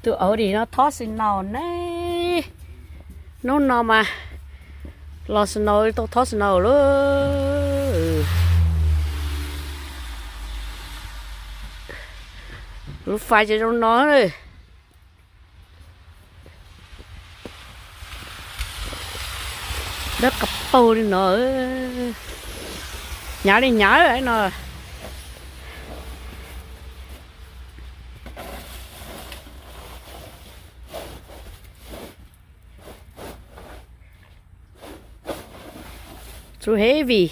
Tus Audi no thob snow ne. Hnub no mas los snow tau thob snow lawm. Lub fais ces zoo no. Dawb qas paug li no. Hnyav li hnyav no. Too heavy.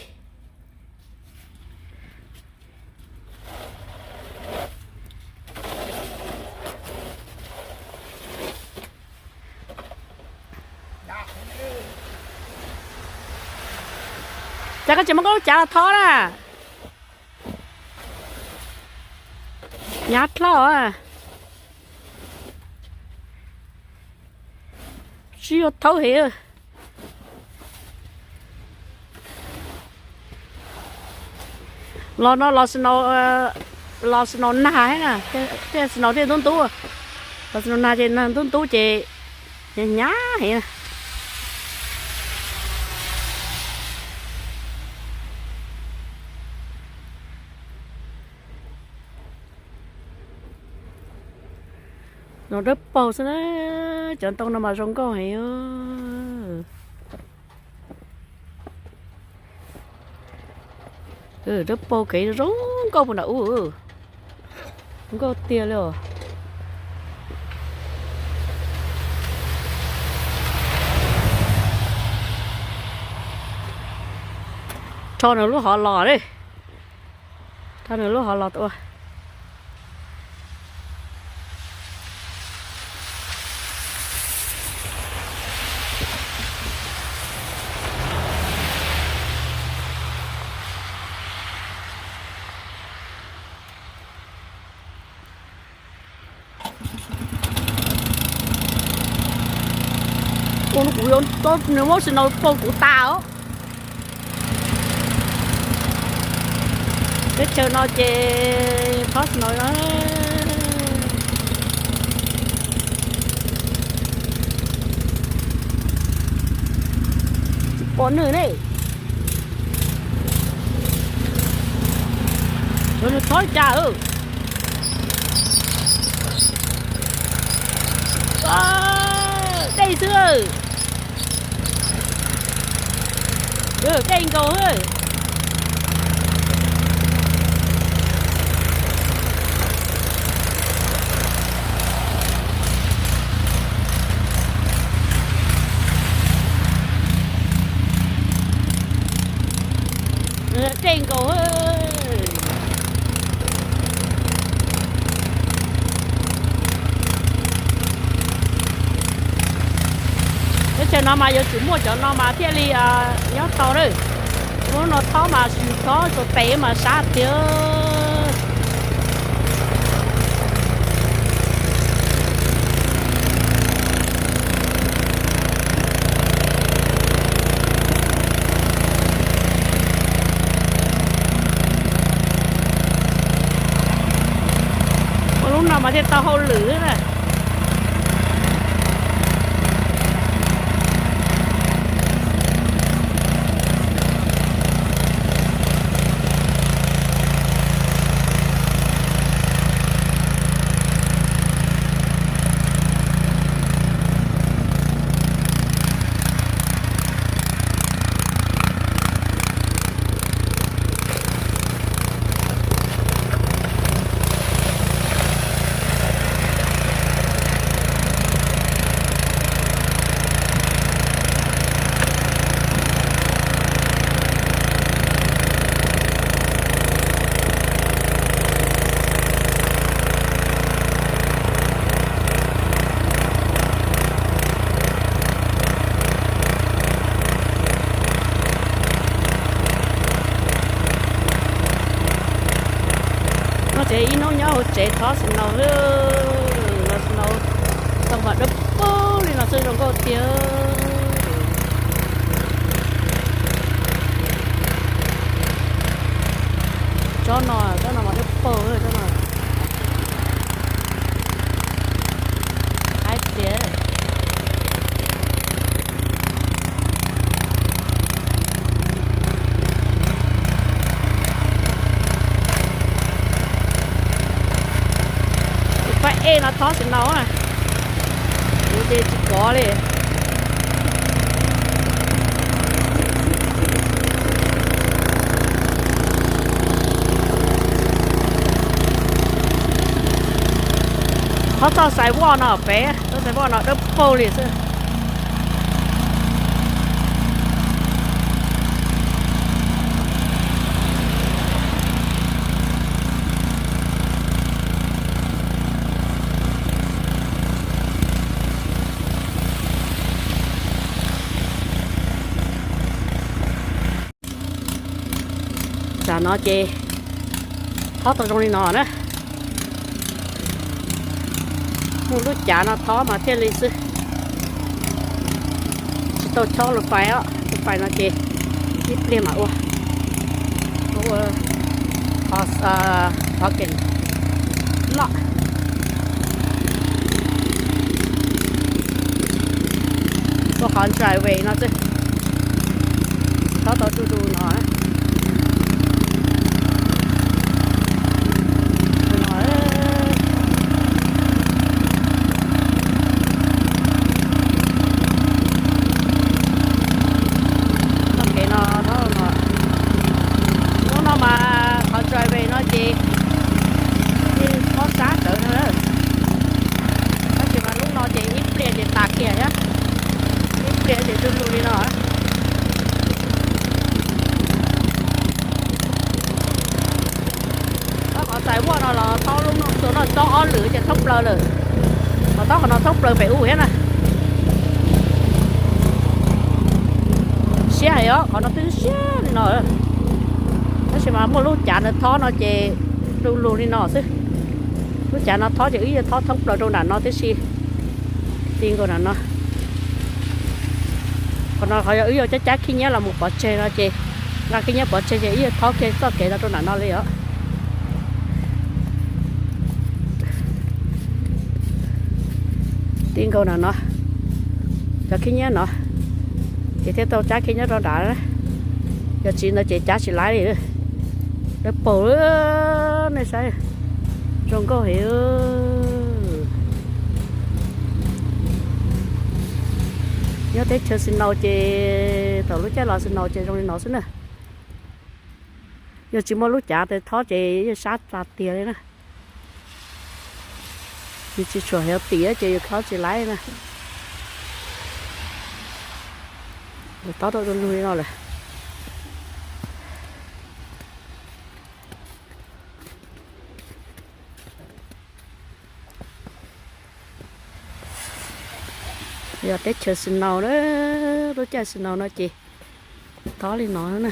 Cas koj tsis muab koj lub cav los thob na? Hnyav dlhau. Tsis yog thaub heev. Los no los snow, los snow nag thiab na, thiaj snow thiaj ntub ntub. Los snow nag ces nag ntub ntub ces hnyav heev. No dawb paug xwb na, cov ntoo no mas zoo nkauj heev. Dawb paug kev zoo nkauj puag nram ub, nkauj tiag li os. Rho nws lub hov los li. Rho nws lub hov los ua. Ua no kuv yuav tau nws muab snow paug kuv tas os. Teb chaws no ces thob snow no. Tsis pom nws ne. Yuav nws thob li cas. Dej xwb. Dej nkaus. Dej nkaus. Teb chaws no mas yuav tsum muaj cov no mas thiaj li nyob tau lawm. Lub no thob mas tsis thob tsuas tes mas sab tiag. Ua lub no mas thiaj tau hauj lwm na. No ces ib hnub nyob hauv tsev thob snow, los snow tau mas dawb paug li no xwb zoo nkauj tiag. Tsob no, tsob no mas dawb paug tsob no. Fab ej no thob snow na, kuv ces tsis kov li. Thob txoj sidewalk no pem, txoj sidewalk no dawb paug li xwb. Tam no ces thob tau zoo li no na. Muaj lub cav no thob mas thiaj li xwb, tsis tau chob lub fais os. Lub fais no ces ib pliag mam ua, ua parking lot. Ua qhov driveway no xwb, thob tau du du no. Txoj kev no, hnub no mas qhov driveway no ces yeej thob sab rawv no, tab sis mas lub no ces ib pliag ces tas kiag thiab, ib pliag ces du lug li no. Thob qhov sidewalk no los thob lub no, txua no thob ob lwm ces thoob plaws lawm. Ho thob qhov no thoob plaws pem u thiab na. Siab heev os, qhov no twb siab li no. Tab sis mas muaj lub cav ntawd thob no ces du lug li no xwb. Lub cav no thob ces wb yuav thob thoob plaws rau nram no tib si. Ti nkaus nram no. Qhov no qhov yog wb yuav cab cab khib nyiab los mus pov tseg no ces, nqa khib nyiab pov tseg ces wb yuav thob kiag txoj kev los rau nram no li os. Ti nkaus nram no, cov khib nyiab no ces thiaj tau cab khib nyiab rau nram. Yog tsis ntawd ces cab tsis laib li. Dawb paug, nej saib, zoo nkauj heev. Nyob teb chaws snow ces thaum lub caij los snow ces zoo li no xwb na. Yog tsis muaj lub cav ntawd thob ces yeej sab tas tiag li na. Yus tsis tshua healthy ces yus thob tsis laib na. Thob rau du lug li no lawm. Yog teb chaws snow na, lub caij snow no ces thob li no na.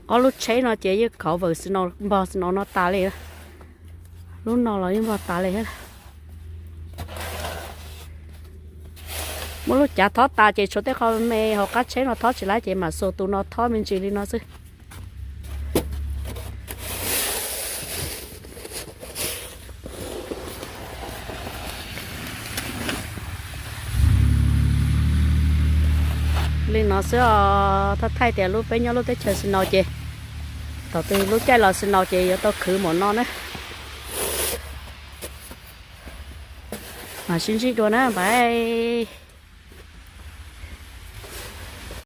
Ob lub tsheb no ces yeej cover snow, npog snow no tas li. Lub no los yeej npog tas li thiab. Muaj lub cav thob tas ces tshuav tej qho me hauv qab tsheb no thob tsis laib ces mam xuas tus no thob me ntsis li no xwb. Li no xwb os, thaij thaij tias lub peb nyob lub teb chaws snow ces thaum twg lub caij los snow ces yuav tau khwv npaum no na. Mam sib ntsib dua na, bye.